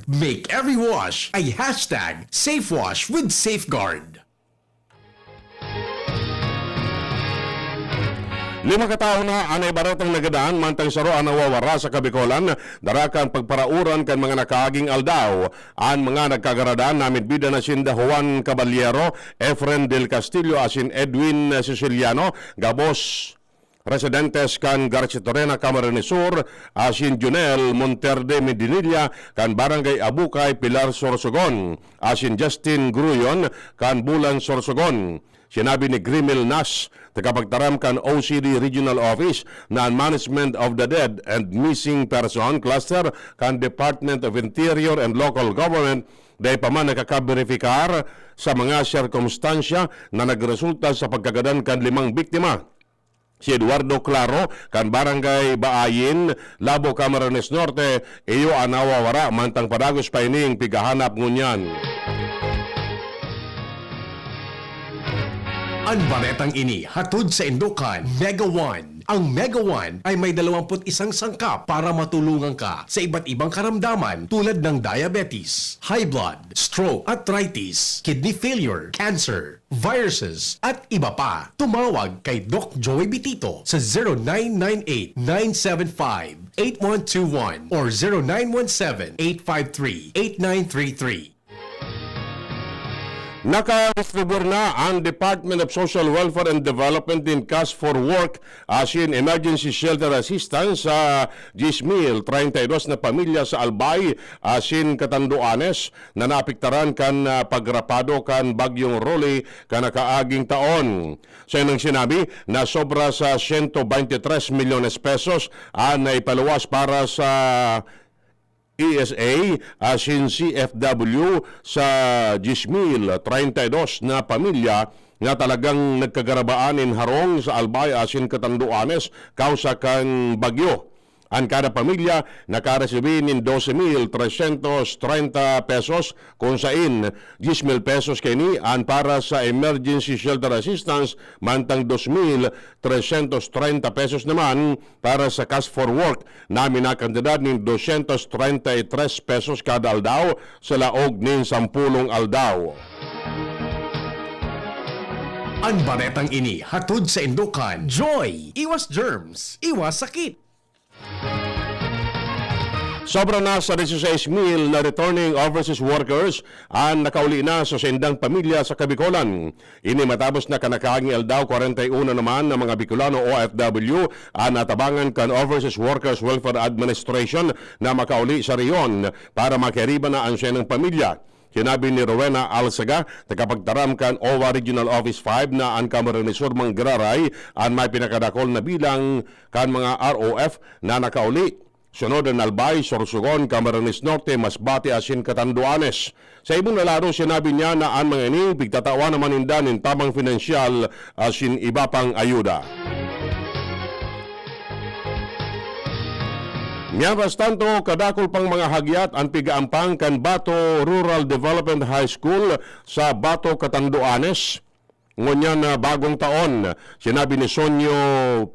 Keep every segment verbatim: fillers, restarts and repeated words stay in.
Make every wash a hashtag safe wash with Safeguard. Lima ka tawo na an naibaratang nagadan, mantang saro an nawawara sa Kabikolan, dara kan pagparauran kan mga nakaaging aldaw. An mga nagkagaradan, namidbidan na sinda Juan Caballero, Efren del Castillo, asin Edwin Siciliano, gabos residentes kan Garchitorena, Camarines Sur, asin Junel Monterde Medinilla kan Barangay Abukay, Pilar, Sorsogon, asin Justin Gruyon kan Bulan, Sorsogon. Sinabi ni Grimel Nas, tagapagtaram kan O C D Regional Office, na an Management of the Dead and Missing Person Cluster kan Department of Interior and Local Government dai pa man nakakaberipikar sa mga sirkumstansya na nagresulta sa pagkagadan kan limang biktima. Si Eduardo Claro kan Barangay Baayin, Labo, Camarines Norte, iyo an nawawara, mantang padagos pa ining pighahanap ngunyan. An baretang ini hatod saindo kan Mega One. Ang Mega One ay may dalawampu't isang sangkap para matulungan ka sa iba't ibang karamdaman tulad ng diabetes, high blood, stroke, arthritis, kidney failure, cancer, viruses, at iba pa. Tumawag kay Doc Joey Bitito sa zero nine nine eight, nine seven five, eight one two one or zero nine one seven, eight five three, eight nine three three. Nakadistribuyar na an Department of Social Welfare and Development nin Cash for Work asin Emergency Shelter Assistance sa diyes mil treinta y dos na pamilya sa Albay asin Catanduanes na naapektaran kan, ah, pagrapado kan Bagyong Rolly kan nakaaging taon. Sa inang sinabi na sobra sa siyento baynte tres milyones pesos an naipaluwas para sa E S A asin C F W sa diyes mil treinta y dos na pamilya na talagang nagkagarabaan nin harong sa Albay asin Catanduanes kausa kan bagyo. An kada pamilya nakaresibi nin dose mil tresyentos treinta pesos, kun sain diyes mil pesos kaini an para sa emergency shelter assistance, mantang dos mil tresyentos treinta pesos naman para sa cash for work na minakantidad nin dosyentos treinta y tres pesos kada aldaw sa laog nin sampulong aldaw. An baretang ini hatod saindo kan Joy! Iwas germs, iwas sakit! Sobra na sa dieciséis mil na returning overseas workers an nakauli na sa saindang pamilya sa Kabikolan. Ini matapos na kan nakaaging aldaw, kwarenta y uno naman na mga Bicolano O F W an natabangan kan Overseas Workers Welfare Administration na makauli sa rehiyon para makiariba na an saindang pamilya. Sinabi ni Rowena Alzaga, tagapagtaram kan O W A Regional Office five, na an Camarines Sur manggiraray an may pinakadakul na bilang kan mga R O F na nakauli. Sunod an Albay, Sorsogon, Camarines Norte, Masbate asin Catanduanes. Sa ibong na lado, sinabi niya na an mga ini pigtatawan naman ninda nin tabang pinansyal asin iba pang ayuda. Mientras tanto, kadakul pang mga hagyat an pig-aampang kan Bato Rural Development High School sa Bato, Catanduanes. Ngunyan na bagong taon, sinabi ni Sonyo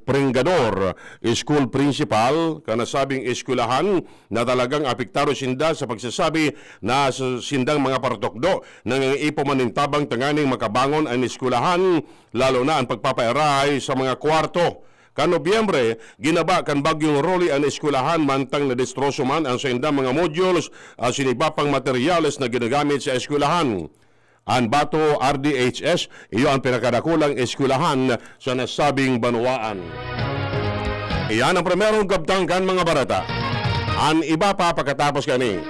Pringador, school principal kan nasabing eskwelahan, na talagang apektado sinda sa pagsasabi na sa sindang mga paratukdo nangangiipon man nin tabang tanganing makabangon an eskwelahan, lalo na an pagpapairahay sa mga kwarto. Kan Nobyembre, ginaba kan Bagyong Rolly an eskwelahan, mantang nadestroso man an saindang mga modules asin iba pang materyales na ginagamit sa eskwelahan. An Bato R D H S, iyo an pinakadakulang eskwelahan sa nasabing banwaan. Iyan ang primerong kabtang kan mga bareta. An iba pa pakatapos kani.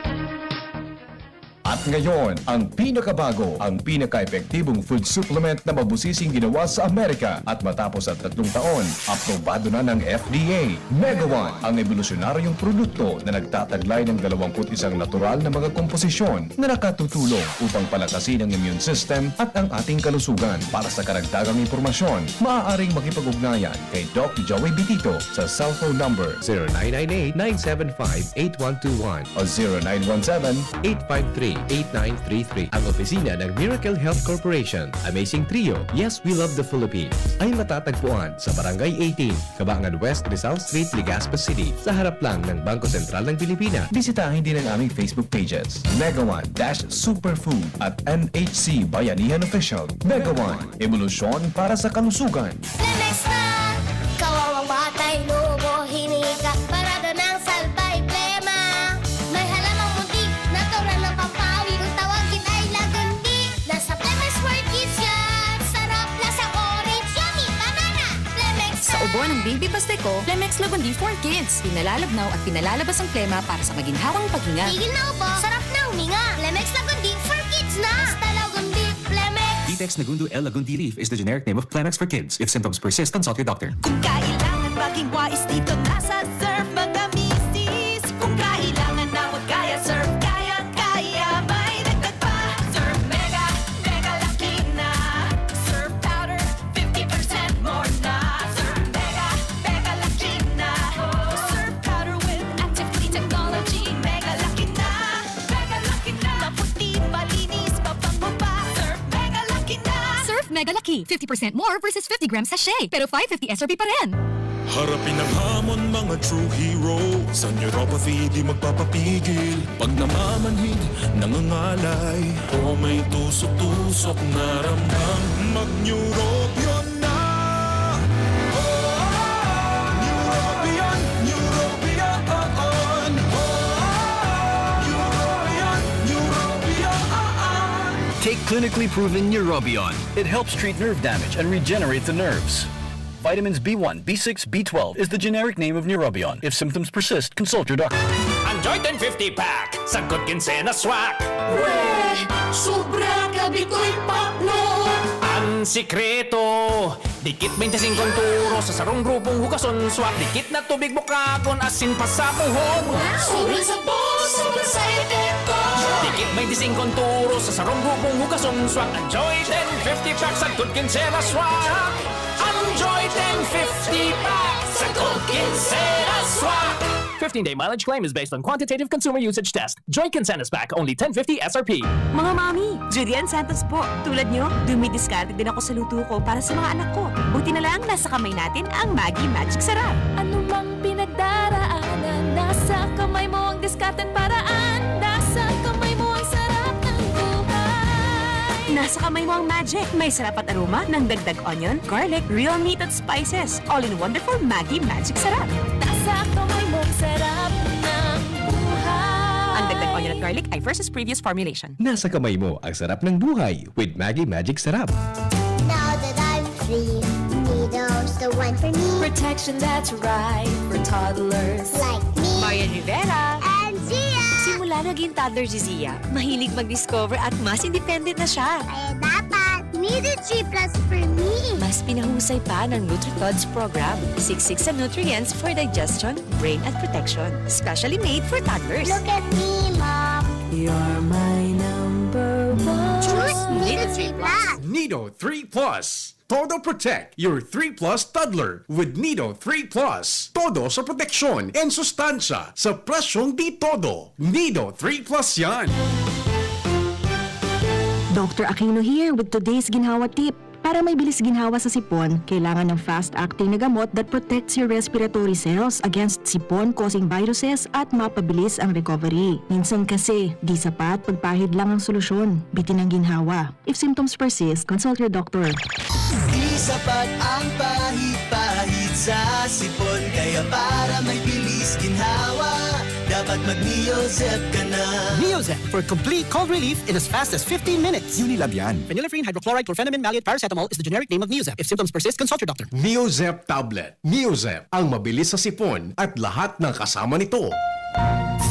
At ngayon, ang pinakabago, ang pinaka-epektibong food supplement na mabusising ginawa sa Amerika. At matapos ang tatlong taon, aprobado na ng F D A. Mega One, ang ebolusyonaryong produkto na nagtataglay ng dalawampu't isang natural na mga komposisyon na nakatutulong upang palakasin ang immune system at ang ating kalusugan. Para sa karagdagang impormasyon, maaaring makipag-ugnayan kay Doc Joey Bitito sa cellphone number zero nine nine eight, nine seven five, eight one two one o zero nine one seven, eight five three, eight nine three three. Ang opisina ng Miracle Health Corporation, Amazing Trio, Yes, We Love the Philippines, ay matatagpuan sa Barangay eighteen, Kabangan West, Rizal Street, Legazpi City, sa harap lang ng Bangko Sentral ng Pilipinas. Bisitahin din ang aming Facebook pages, Mega One dash Superfood at M H C Bayanihan Official. Mega One, ebolusyon para sa kalusugan. Lemex na! Kawawang batay, lubo, hinika, parada ng salbay, plema. May halamang muntik, natural na pampawi. Kung tawagin ay lagundi, nasa Lemex for Kids yan. Sarap, lasang orange, yummy, banana. Lemex Sa ubo ng baby Pasteco, Lemex Lagundi for Kids. Pinalalabnaw at pinalalabas ang plema para sa maginhawang paghinga. Tigil na ubo, sarap na huminga. Lemex Lagundi for Kids na. Basta Lagundi, Lemex. Ditex Nagundu L Lagundi Leaf is the generic name of Clemex for kids. If symptoms persist, consult your doctor. Kung kailangan maging wais dito, nasa Surf mga misis. Kung kailangan na magkaya, Surf kaya, kaya may dagdag pa. Surf Mega, Mega Laki na. Surf Powder, fifty percent more na. Surf Mega, Mega Laki na. Surf Powder with active clean technology. Mega Laki na, Mega Laki na. Maputi, malinis, mabango pa. Surf Mega Laki na. Surf Mega Laki, fifty percent more versus fifty grams sachet, pero five fifty S R P pa rin. Harapin ang hamon, mga true hero. Sa neuropathy, di magpapapigil. Pag namamanhid, nangangalay, o may tusok-tusok na ramdam, mag-Neurobion na! Oh, Neurobion, Neurobion, oh, oh. Neurobion, Neurobion, oh, oh. Take clinically proven Neurobion. It helps treat nerve damage and regenerate the nerves. Vitamins B one, B six, B twelve is the generic name of Neurobion. If symptoms persist, consult your doctor. Enjoy ten fifty pack, sagkod kinse na swak. Weh! Sobra ka bitoy pakno! Ang sikreto, dikit twenty-five ang turo sa sarong grupong hugason swak. Dikit na tubig bukagon asin pasapuhon. Sobra sa boss, sobra sa epekto! Dikit twenty-five ang turo sa sarong grupong hugason swak. Enjoy ten fifty pack, sagkod kinse na swak. Enjoy ten fifty pack, sagkod kinse na swak. Fifteen-day mileage claim is based on quantitative consumer usage test. Joy Kinsenas Pack, only ten fifty S R P. Mga mami, Julian Santos po. Tulad nyo, dumidiskarte din ako sa luto ko para sa mga anak ko. Buti na lang, nasa kamay natin ang Maggi Magic Sarap. Ano mang pinagdaraanan, nasa kamay mo ang diskarte at paraan. Nasa kamay mo ang sarap ng buhay. Nasa kamay mo ang magic. May sarap at aroma ng dagdag onion, garlic, real meat at spices. All in wonderful Maggi Magic Sarap. Nasa kamay mo ang sarap ng buhay. Ang dagdag onion at garlic ay versus previous formulation. Nasa kamay mo ang sarap ng buhay with Maggi Magic Sarap. Now that I'm free, Nido's the one for me. Protection that's right for toddlers. Like me Marian Rivera. And Zia. Simula naging toddler si Zia, mahilig mag-discover at mas independent na siya. Kaya dapat Nido three plus for me. Mas pinahusay pa ng NutriTods program. Siksik sa nutrients for digestion, brain at protection. Specially made for toddlers. Look at me, Mom. You're my number one. Choose Nido three plus. Nido three plus. Todo protect your three plus toddler with Nido three plus. Todo sa proteksyon and sustansya sa presyong di todo. Nido three plus yan. Doctor Aquino here with today's ginhawa tip. Para may bilis ginhawa sa sipon, kailangan ng fast-acting na gamot that protects your respiratory cells against sipon-causing viruses at mapabilis ang recovery. Minsan kasi, di sapat pagpahid lang ang solusyon. Bitin ang ginhawa. If symptoms persist, consult your doctor. Di sapat ang pahid-pahid sa sipon, kaya para may bilis ginhawa, dapat mag-Neozep ka na. Neozep for complete cold relief in as fast as fifteen minutes. Unilab yan. Phenylephrine hydrochloride chlorphenamine maleate paracetamol is the generic name of Neozep. If symptoms persist, consult your doctor. Neozep tablet. Neozep, ang mabilis sa sipon at lahat ng kasama nito.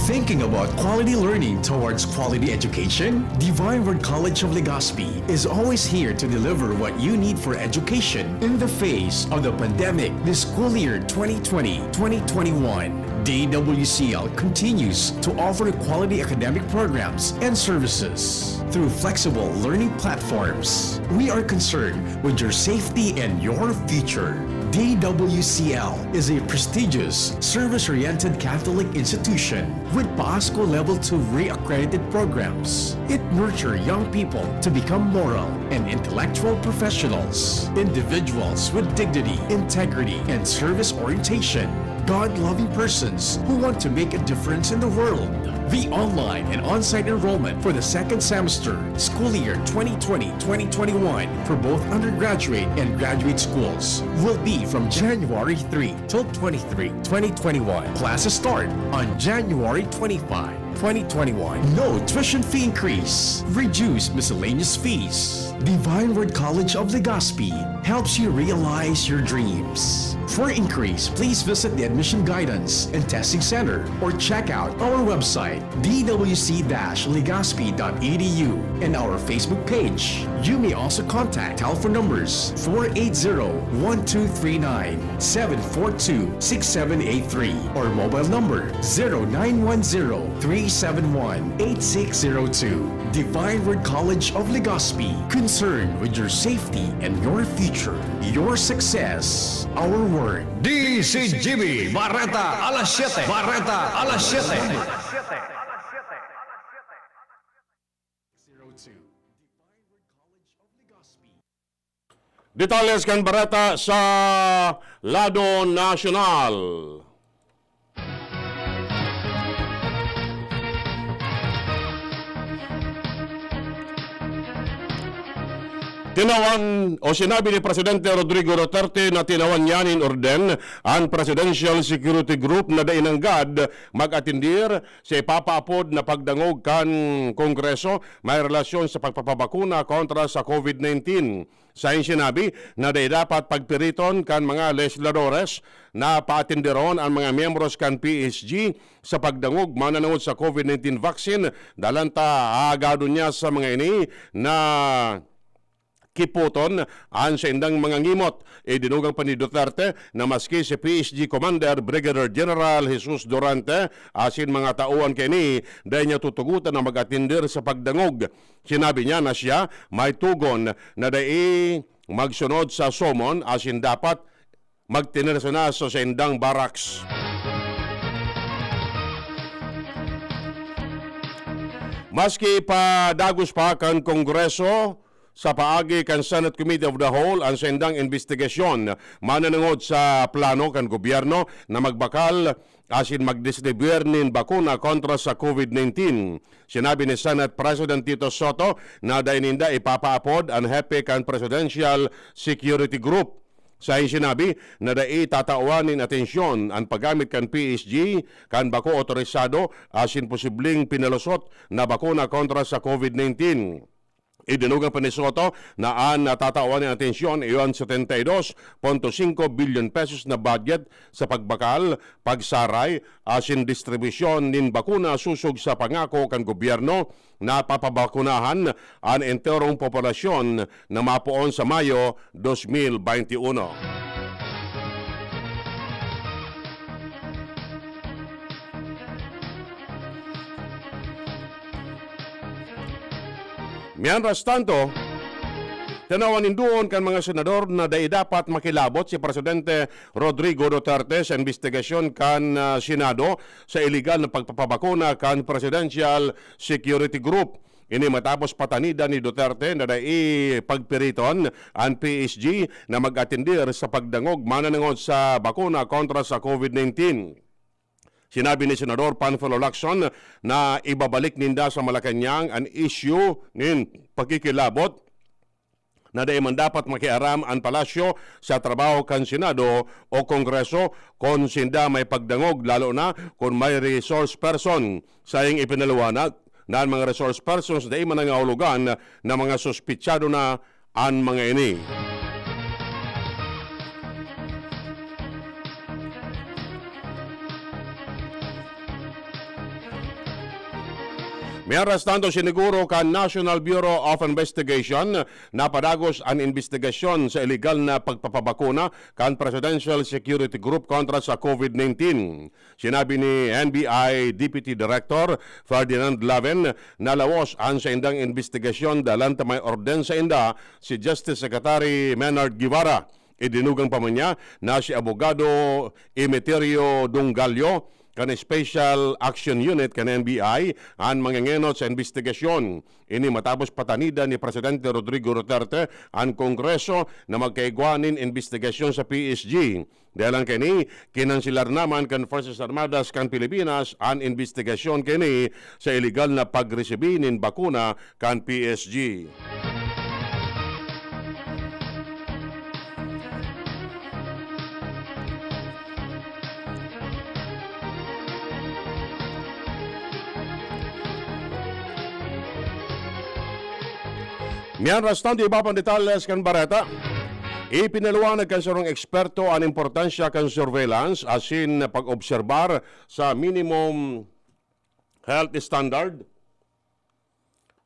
Thinking about quality learning towards quality education? Divine Word College of Legazpi is always here to deliver what you need for education in the face of the pandemic this school year twenty twenty, twenty twenty-one. D W C L continues to offer quality academic programs and services through flexible learning platforms. We are concerned with your safety and your future. D W C L is a prestigious, service-oriented Catholic institution with Pasko Level two re-accredited programs. It nurtures young people to become moral and intellectual professionals, individuals with dignity, integrity, and service orientation, God-loving persons who want to make a difference in the world. The online and on-site enrollment for the second semester, school year twenty twenty, twenty twenty-one, for both undergraduate and graduate schools will be from January three till twenty-three, twenty twenty-one. Classes start on January twenty-five, twenty twenty-one. No tuition fee increase. Reduced miscellaneous fees. Divine Word College of Legazpi helps you realize your dreams. For inquiries, please visit the Admission Guidance and Testing Center or check out our website, d w c dash legazpi dot e d u, and our Facebook page. You may also contact telephone numbers four eight zero, one two three nine, seven four two, six seven eight three, or mobile number zero nine one zero, three seven one, eight six zero two. Divine Word College of Legazpi, concerned with your safety and your future, your success, our word. D C G B, Bareta alas siyete. Bareta alas siyete. Detalles kan bareta sa lado nasyonal. Tinawan o sinabi ni Presidente Rodrigo Duterte na tinawan niya nin orden an Presidential Security Group na dai nanggad mag-atendir sa ipapaapod na pagdangog kan Kongreso may relasyon sa pagpapabakuna kontra sa covid nineteen. Sain sinabi na dai dapat pagpiriton kan mga legisladores na paatenderon an mga miyembros kan P S G sa pagdangog mananangod sa covid nineteen vaccine. Dalan ta, aagadon niya sa mga ini na kipoton an saindang mga ngimot. Idinugang pa ni Duterte na maski si P S G Commander Brigadier General Jesus Durante asin mga tauhan kaini, dai niya tutugotan na mag-atendir sa pagdangog. Sinabi niya na siya may tugon na dai magsunod sa SOMO asin dapat magtener sana sa saindang barracks. Maski pa dagos pa kan Kongreso, sa paagi kan Senate Committee of the Whole an saindang imbestigasyon mananangod sa plano kan gobyerno na magbakal asin magdistribuir nin bakuna kontra sa covid nineteen. Sinabi ni Senate President Tito Soto na dai ninda ipapaapod an hepe kan Presidential Security Group. Sain sinabi na dai tatawan nin atensyon an paggamit kan P S G kan bako otorisado asin posibleng pinalusot na bakuna kontra sa covid nineteen. Idinugang pa ni Soto na an natatawan nin atensyon iyo an setenta y dos punto singko bilyon pesos na budget sa pagbakal, pagsaray, asin distribusyon nin bakuna sosog sa pangako kan gobyerno na papabakunahan an enterong populasyon na mapoon sa Mayo dos mil baynte uno. Mientras tanto, tinawan nin duon kan mga senador na dai dapat makilabot si Presidente Rodrigo Duterte sa imbestigasyon kan, ah, Senado sa iligal na pagpapabakuna kan Presidential Security Group. Ini matapos patanidan ni Duterte na dai pagpiriton an P S G na mag-atendir sa pagdangog mananangod sa bakuna kontra sa covid nineteen. Sinabi ni Senador Panfilo Lacson na ibabalik ninda sa Malacañang an isyu nin pakikilabot na dai man dapat makiaram an Palasyo sa trabaho kan Senado o Kongreso kun sinda may pagdangog, lalo na kun may resource person. Saiyang ipinaliwanag na an mga resource persons dai man nangangahulugan na mga suspitsado na an mga ini. Mientras tanto, siniguro kan National Bureau of Investigation na padagos an imbestigasyon sa iligal na pagpapabakuna kan Presidential Security Group kontra sa covid nineteen. Sinabi ni N B I Deputy Director Ferdinand Laven na lawos an saindang imbestigasyon dalan ta may orden sainda si Justice Secretary Menard Guevara. Idinugang pa man niya na si Abogado Emeterio Dungalio kan Special Action Unit kan N B I an mangengenot sa imbestigasyon. Ini matapos patanidan ni Presidente Rodrigo Duterte an Kongreso na magkaigwa nin imbestigasyon sa P S G. Dahelan kaini, kinanselar naman kan Fuerzas Armadas kan Pilipinas an imbestigasyon kaini sa ilegal na pagresibi nin bakuna kan P S G. Miyan rastan di iba pang detalles kan bareta. Ipinaliwanag kan sarong eksperto an importansya kan surveillance asin pag-obserbar sa minimum health standard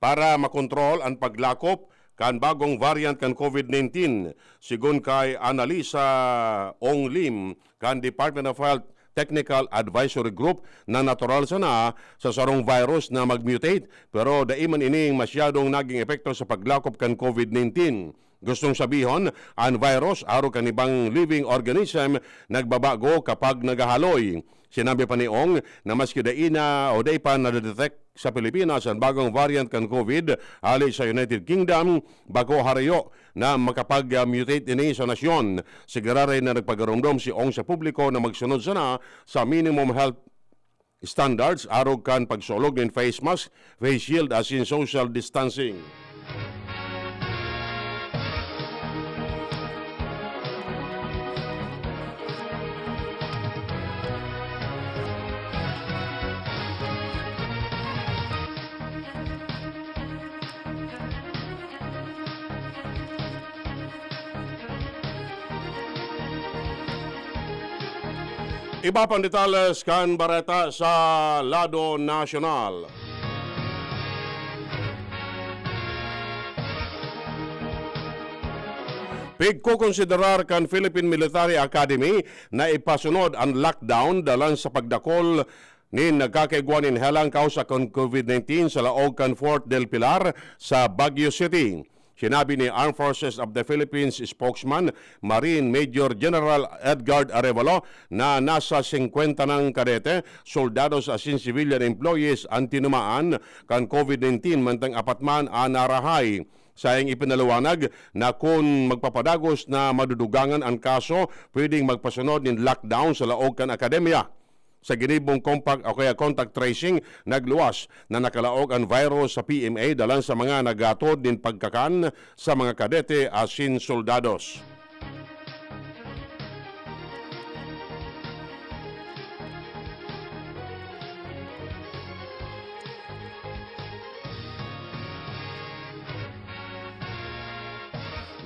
para makontrol an paglakop kan bagong variant kan COVID nineteen, sigon kay Annalisa Ong Lim kan Department of Health Technical Advisory Group na natural sana sa sarong virus na mag-mutate, pero dai man ining masyadong naging epekto sa paglakop kan COVID nineteen. Gustong sabihon, an virus arog kan ibang living organism nagbabago kapag naghahaloy. Sinabi pa ni Ong na maski dai na o dai pa nadedetect sa Pilipinas an bagong variant kan COVID hali sa United Kingdom, bako harayo na makapag-mutate ini sa nasyon. Sigurado na nagpagaromdom si Ong sa publiko na magsunod sana sa minimum health standards arog kan pagsulog nin face mask, face shield asin social distancing. Iba pang detalles kan bareta sa lado nasyonal. Pigkokonsiderar kan Philippine Military Academy na ipasunod an lockdown dalan sa pagdakol nin nagkakaigwa nin helang kausa kan COVID nineteen sa laog kan Fort del Pilar sa Baguio City. Sinabi ni Armed Forces of the Philippines spokesman Marine Major General Edgard Arevalo na nasa singkwenta nang kadete, soldados asin civilian employees an tinumaan kan COVID nineteen, mantang apat man an narahay. Saiyang ipinaliwanag na kun magpapadagos na madudugangan an kaso, pwedeng magpasunod nin lockdown sa laog kan akademya. Sa ginibong compact o kaya contact tracing, nagluwas na nakalaog an virus sa P M A dalan sa mga naghatod nin pagkakan sa mga kadete asin soldados.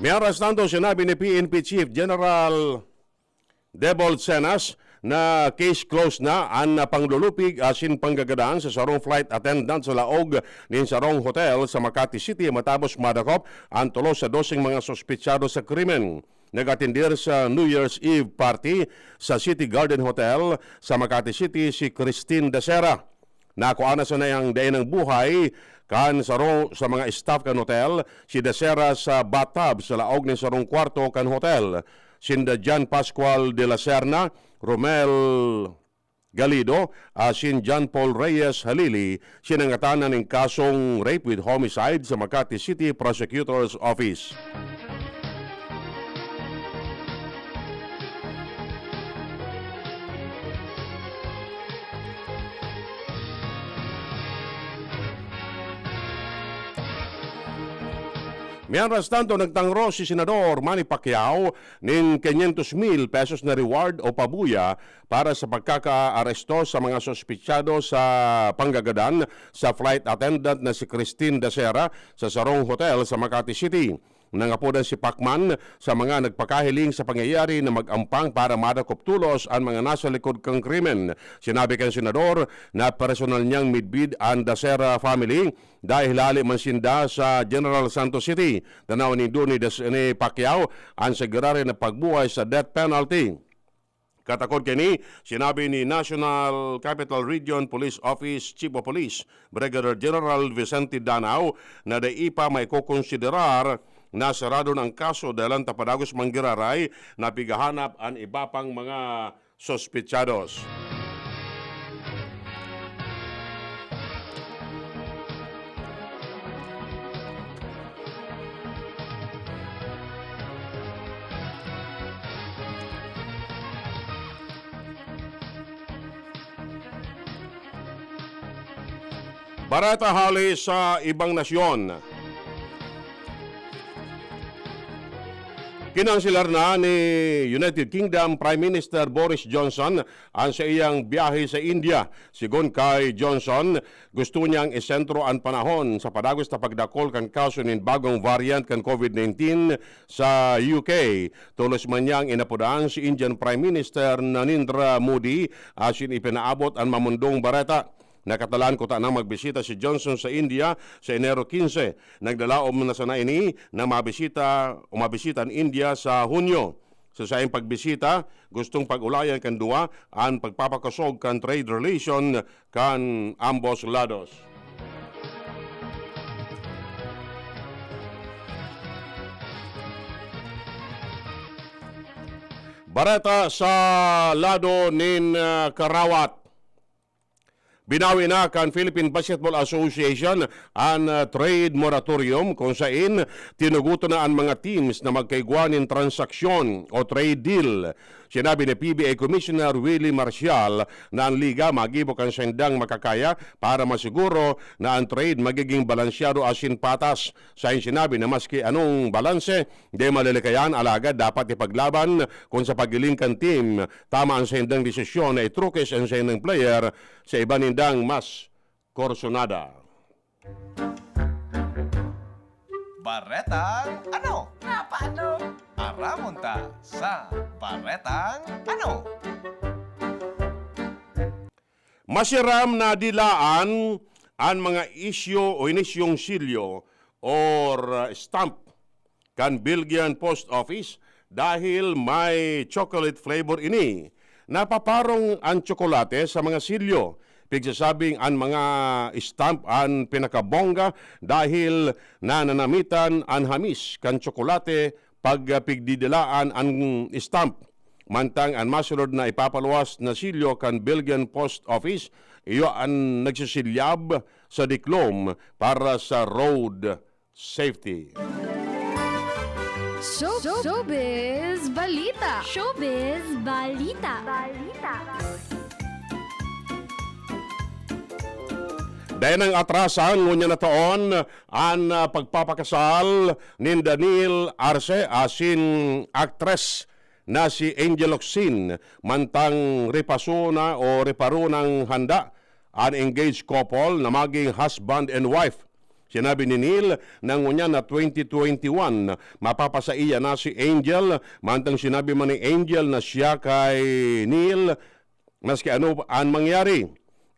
Mientras tanto, sinabi ni P N P Chief General Debold Cenas na case closed na an panglulupig asin panggagadan sa sarong flight attendant sa laog nin sarong hotel sa Makati City matapos madakop an tulos sa doseng mga suspetsado sa krimen. Nag-atendir sa New Year's Eve party sa City Garden Hotel sa Makati City si Christine Dacera. Nakuha na sana ang dainang buhay kan saro sa mga staff kan hotel, si Dacera sa bathtub sa laog nin sarong kwarto kan hotel. Sinda John Pascual de la Serna, Romel Galido, asin John Paul Reyes Halili, sinangatanan nin kasong rape with homicide sa Makati City Prosecutor's Office. Mientras tanto, nagtangro si Senador Manny Pacquiao nin quinientos mil pesos na reward o pabuya para sa pagkakaaresto sa mga suspetsado sa panggagadan sa flight attendant na si Christine Dacera sa sarong hotel sa Makati City. Nangapodan si Pacman sa mga nagpakahiling sa pangyayari na mag-ampang para madakop tolos an mga nasa likod kan krimen. Sinabi kan senador na personal niyang midbid an Dacera family dahil hali man sinda sa General Santos City. Tanawan nindo ni Des-, ni Pacquiao an sigurado na pagbuhay sa death penalty. Katakod kaini, sinabi ni National Capital Region Police Office Chief of Police Brigadier General Vicente Danao na dai pa maikokonsiderar na sarado na ang kaso, dahelan ta padagos manggiraray na pighahanap an iba pang mga sospetsados. Bareta hali sa ibang nasyon. Kinanselar na ni United Kingdom Prime Minister Boris Johnson an saiyang biyahe sa India. Sigon kay Johnson, gusto niyang isentro an panahon sa padagos na pagdakul kan kaso nin bagong variant kan COVID nineteen sa U K. Tolos man niyang inapodan si Indian Prime Minister Narendra Modi asin ipinaabot an mamundong bareta. Nakatalaan kuta nang magbisita si Johnson sa India sa Enero quince. Nagdalaom na sana ini na mabisita o mabisita an India sa Hunyo. Sa saiyang pagbisita, gustong pag-ulayan kan duwa an pagpapakosog kan trade relation kan ambos lados. Bareta sa lado nin, ah, karawat. Binawi na kan Philippine Basketball Association an, ah, trade moratorium, kung sain tinugutan na an mga teams na magkaigwa nin transaksyon o trade deal. Sinabi ni P B A Commissioner Willie Marcial na an liga magibo kan saindang makakaya para masiguro na an trade magiging balansyado asin patas. Sain sinabi na maski anong balanse, di malilikayan, alagad dapat ipaglaban kun sa paghiling kan team. Tama an saindang desisyon na itrukis an saindang player sa iba nindang mas kursunada. Baretang ano? Nga paano? Aramon ta sa Baretang ano? Masiram na dilaan an mga isyu o inisyong silyo or, uh, stamp kan Belgian Post Office dahil may chocolate flavor ini. Napaparong an tsokolate sa mga silyo. Pigsasabing an mga stamp an pinakabongga dahil nananamitan an hamis kan tsokolate pag, ah, pigdidilaan an stamp. Mantang an masunod na ipapaluwas na silyo kan Belgian Post Office, iyo an nagsisilyab sa diklom para sa road safety. Show, showbiz balita. Showbiz balita. Balita. Dai nang atrasan ngunyan na taon an, ah, pagpapakasal ninda Neil Arce asin aktres na si Angel Locsin, mantang repaso na o reparo nang handa an engaged couple na maging husband and wife. Sinabi ni Neil na ngunyan na twenty twenty-one, mapapasaiya na si Angel, mantang sinabi man ni Angel na siya kay Neil, maski ano an mangyari.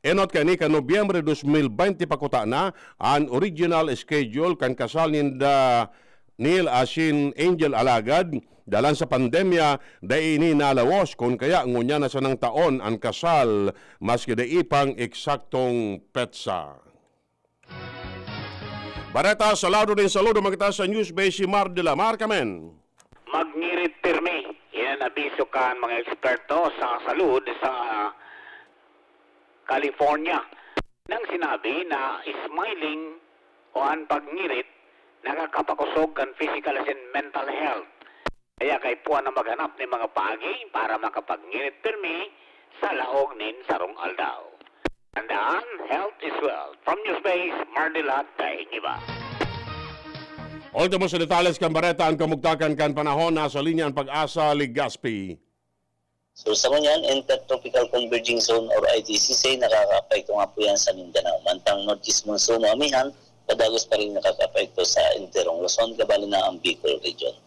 Enot kani kan Nobyembre dos mil bente pa kuta na an original schedule kan kasal ninda Neil asin Angel, alagad dalan sa pandemya, dai ini nalawos, kun kaya ngunyan na sanang taon an kasal, maski dai pang eksaktong petsa. Bareta sa lado nin saludo, magta sa News Base si Mar de la Mar, kamen. Magngirit pirmi. Yan an abiso kan mga eksperto sa salud sa California. Nang sinabi na smiling o an pagngirit nakakapakosog kan physical asin mental health. Kaya kaipuhan na maghanap nin mga paagi para makapagngirit pirmi sa laog nin sarong aldaw. Tandaan, health is wealth. From Newspace, Mardilat, Daing Iba. Ultimo sa detalles kan bareta, an kamugtakan kan panahon, nasa linya an Pag-asa Legazpi. So, sa ngunyan, Intertropical Converging Zone or I T C C, nakakaapekto nga po yan sa Mindanao. Mantang Northeast Monsoon o amihan, padagos pa rin nakakaapekto sa enterong Luzon, kabali na ang Bicol Region.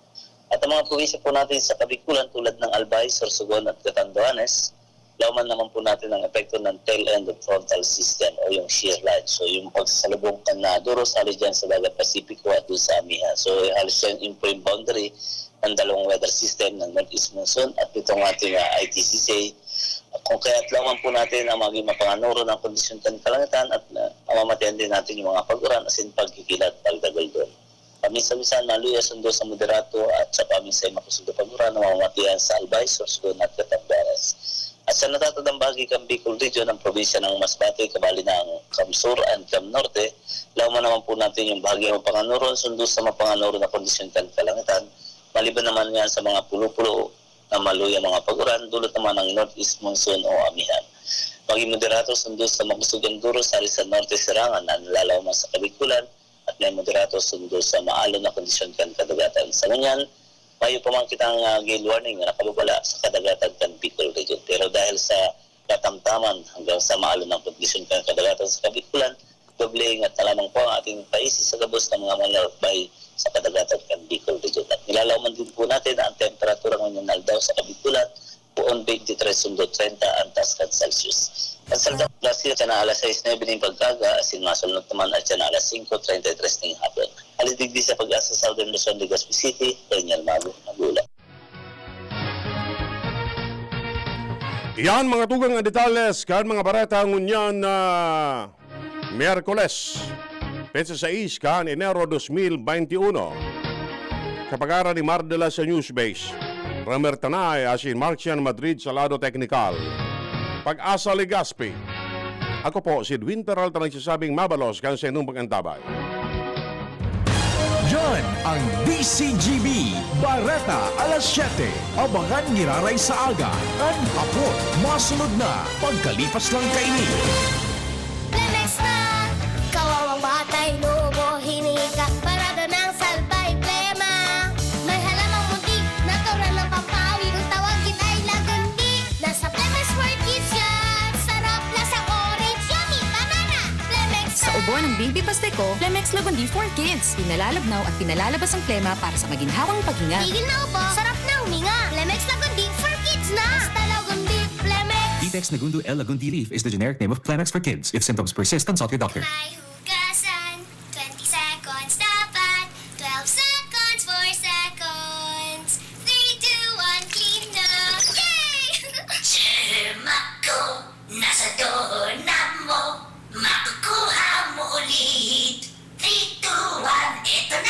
At ang mga probinsya po natin sa Kabikulan tulad ng Albay, Sorsogon at Catanduanes, lauman naman po natin ang epekto ng tail end of frontal system o yung shear line. So, yung pagsasalubong na duros halos dyan sa Dagat Pasipiko at doon sa amihan. So, halos yan yung po yung boundary ng dalawang weather system ng Northeast Monsoon at itong ating, ah, I T C C. At kung kaya't lamang po natin ang maging mapanganoro ng kondisyon kan kalangitan at, ah, mamamatayan din natin yung mga pag-uran asin pagkikilat, pagdagol doon. Paminsan-minsan maluya sundo sa moderato at sa paminsan makusog na paguran na mamatian sa Albay, Sorsogon at Catanduanes. At sa natatandang bahagi kan Bicol Region, ang probinsya ng Masbate, kabali na ang Cam Sur and Cam Norte, lauman naman po natin yung bahagi ng Mapanganoro, sundo sa Mapanganoro na kondisyon kan kalangitan, maliban naman yan sa mga pulo-pulo na maluya mga paguran, dulot naman ng northeast monsoon o amihan. Maging moderato sundo sa makusog ang duro, sari sa norte sirangan na nalalaman sa Kabikulan, at may moderato sundo sa maalon na kondisyon kan kadagatan. Sa ngunyan, mayo pa man kitang, ah, gale warning na nakababala sa kadagatan kan Bicol Region. Pero dahil sa katamtaman hanggang sa maalon ang kondisyon kan kadagatan sa Kabikulan, doble ingat na lamang po ang ating paisi sa gabos ng mga manlalakbay sa kadagatan kan Bicol Region. At nilalaman din po natin na ang temperatura ngayong aldaw sa Kabikulan, poon twenty-three sundo treinta ang taas kan Celsius. Ang Salda Plaza, siya na alas sais nuebe ning pag-aga, asin masulnot naman at siya na alas singko treinta y tres ning hapon. Hali digdi sa Pag-asa Southern Luzon, Legazpi City, Daniel Mago, Magula. Iyan mga tugang na detalles kan mga bareta ngunyan na Miyerkules, petsa sais kan Enero dos mil beinti uno. Kapag-aral ni Mar de la sa Newsbase, Romer Tanay asin Marcian Madrid sa lado teknikal. Pag-asa Legazpi. Ako po si Edwin Peralta nagsasabing mabalos kan sa inyong pag-antabay. Yan ang D C G B, Bareta alas siyete. Abangan ngiraray sa aga, kan hapon, masunod na, pagkalipas lang kaini. Plemex na! Kawawang batay, nubo, hinika, parado ng salbay, plema. May halamang munti, natural ng pampaawit, kung tawagin ay lagundi. Nasa Plemex for Kids yan! Sarap, lasang orange, yummy, banana! Plemex Sa na! Ubo ng Baby Pasteco, Plemex Lagundi for Kids. Pinalalabnaw at pinalalabas ang plema para sa maginhawang paghinga. Tigil na ubo, sarap na huminga. Plemex Lagundi for Kids na! Basta Lagundi, Plemex! Ditex Nagundu L Lagundi leaf is the generic name of Plemex for Kids. If symptoms persist, consult your doctor. May hugasan, twenty seconds na.